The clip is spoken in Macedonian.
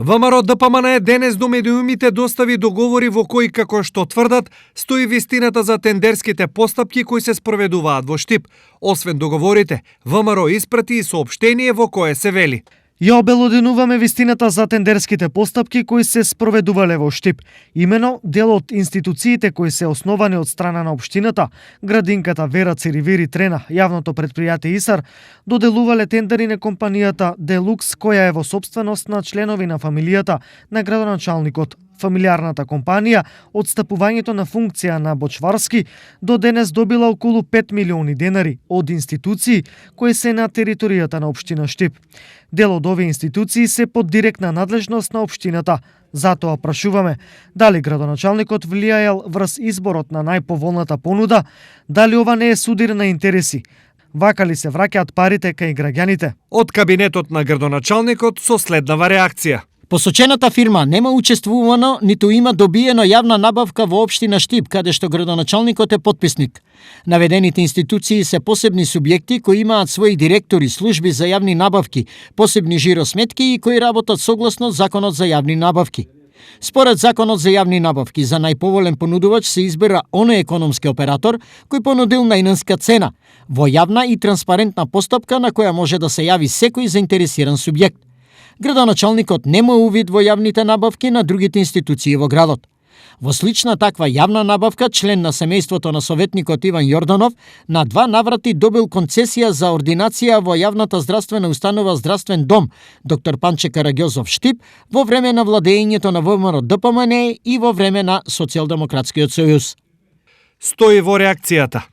ВМРО ДПМН денес до медиумите достави договори во кои, како што тврдат, стои вистината за тендерските постапки кои се спроведуваат во Штип. Освен договорите, ВМРО испрати и соопштение во кое се вели: Ја обелоденуваме вистината за тендерските постапки кои се спроведувале во Штип. Имено, дел од институциите кои се основани од страна на општината, градинката Вера Циривири Трена, јавното претпријатие ИСАР, доделувале тендери на компанијата Делукс, која е во сопственост на членови на фамилијата на градоначалникот. Фамилиарната компанија од стапувањето на функција на Бочварски до денес добила околу 5 милиони денари од институции кои се на територијата на општина Штип. Дел од овие институции се под директна надлежност на општината. Затоа прашуваме дали градоначалникот влијаел врз изборот на најповолната понуда, дали ова не е судир на интереси. Вака ли се враќаат парите кај граѓаните? Од кабинетот на градоначалникот со следнава реакција: Посочената фирма нема учествувано, ниту има добиено јавна набавка во општина Штип, каде што градоначалникот е потписник. Наведените институции се посебни субјекти кои имаат своји директори, служби за јавни набавки, посебни жиросметки и кои работат согласно Законот за јавни набавки. Според Законот за јавни набавки, за најповолен понудувач се избира оној економски оператор кој понудил најнинска цена, во јавна и транспарентна постапка на која може да се јави секој заинтересиран субјект. Градоначалникот нема увид во јавните набавки на другите институции во градот. Во слична таква јавна набавка, член на семејството на советникот Иван Јорданов на 2 наврати добил концесија за ординација во јавната здравствена установа Здравствен дом доктор Панче Караѓозов Штип во време на владеењето на ВМРО ДПМН и во време на Социјалдемократскиот сојуз. Стои во реакцијата: